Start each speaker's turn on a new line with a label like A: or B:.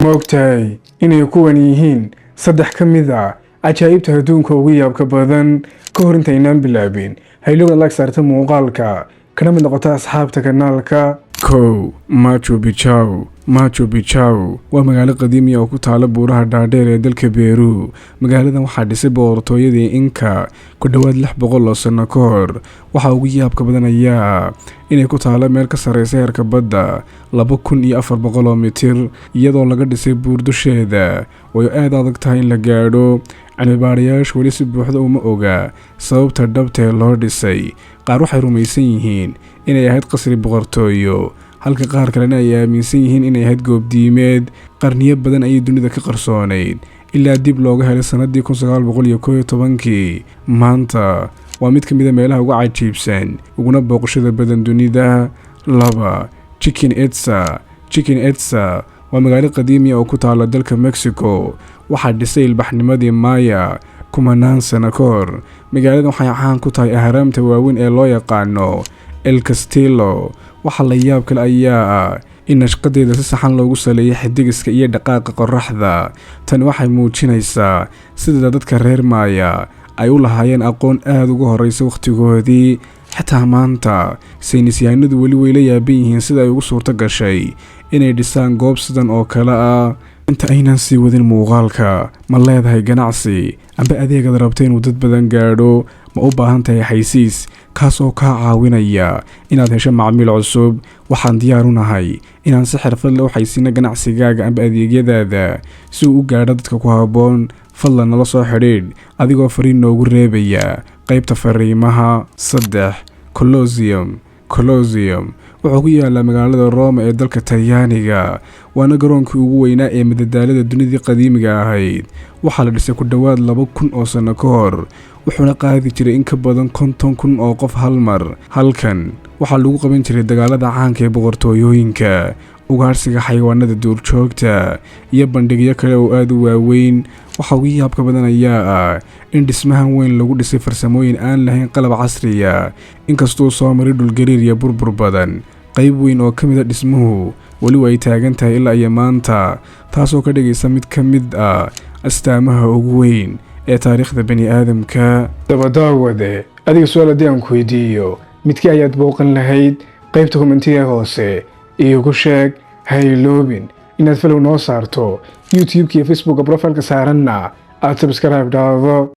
A: Ma ogtahay inay kuwan yihiin saddex ka mid ah cajaa'ibta adduunka ugu yaabka badan? Ka hor intaynaan bilaabin, haylogan like saarta muuqaalka, kana mid noqota asxaabta kanaalka. 1. Machu Picchu. Machu Picchu waa magaalo qadiimi oo ku taala buuraha dhaadheer ee dalka Beru. Magaaladan waxaa dhisay boqortooyadii Inka ku dhowaad 600 oo sano ka hor. Waxaa ugu yaabka badan ayaa inay ku taalo meel ka sarreysa heerka badda 2400 mitir, iyadoo laga dhisay buur dusheeda oo ay aada adag tahay in la gaadho. Cilmibaadhayaashu weli si buuxda uma oga sababta dhabtee loo dhisay. Qaar waxay rumaysan yihiin inay ahayd qasri boqortooyo, halka qaar kalena ay aaminsan yihiin inay ahayd goob diimeed. Qarniyo badan ayay dunida ka qarsoonayd ilaa dib looga helay sannadii 1911-kii. Maanta waa mid ka mid ah meelaha ugu cajiibsan uguna booqashada badan dunida. 2. Chichen Itza. Chichen Itza waa magaalo qadiimi oo ku taala dalka Mexico. Waxaa dhisay ilbaxnimadii Maya kumanaan sano ka hor. Magaaladan waxay caan ku tahay ahraamta waaweyn ee loo yaqaano El Castillo. Waxaa la yaab kale ayaa ah in nashqadeeda si saxan loogu saleeyay xidigiska iyo dhaqaaqa qoraxda. Tani waxay muujinaysaa sida dadka reer Maaya ay u lahaayeen aqoon aada uga horeysa wakhtigoodii. Xitaa maanta saynisyahanadu weli way la yaaban yihiin sida ay ugu suurto gashay inay dhisaan goob sidan oo kale ah. Inta aynaan sii wadin muuqaalka, ma leedahay ganacsi amba adeegaad rabta inuu dad badan gaadho? Ma u baahan tahay xaysiis kaas oo kaa caawinaya inaad hesho macmiil cusub? Waxaan diyaar u nahay inaan si xirfad leh u xaysiino ganacsigaaga amba adeegyadaada si uu u gaadho dadka ku habboon. Fadlan nala soo xidhiidh adigoo fariin noogu reebaya qaybta fariimaha. 3. Colosseum. Colosseum wuxuu ku yaalaa magaalada Roma ee dalka Talyaaniga, waana garoonkii ugu weynaa ee madadaalada dunidii qadiimiga ahayd. Waxaa la dhisay ku dhowaad 2000 oo sano ka hor, wuxuuna qaadi jiray in ka badan 50,000 oo qof hal mar. Halkan waxaa lagu qaban jiray dagaalada caanka ee boqortooyooyinka, ugaarsiga xayawaanada duurjoogta iyo bandhigyo kale oo aada u waaweyn. Waxa ugu yaabka badan ayaa ah in dhismahan weyn lagu dhisay farsamooyin aan lahayn qalab casriya. Inkastuu soo maray dhulgariir iyo burbur badan, qayb weyn oo ka mid ah dhismuhu weli ay taagan tahay ilaa iyo maanta, taasoo ka dhigaysa mid ka mid ah astaamaha ugu weyn ee taariikhda bani aadamka. Dabadaawade, adiga su-aal haddii aan ku weydiiyo, midkii ayaad booqan lahayd? Qaybta comment-iga hoose iigu sheeg. Ha iloobin inaad follow noo saarto YouTube-ka iyo Facebooka profile-ka saaranna aad subscribe dhahdo.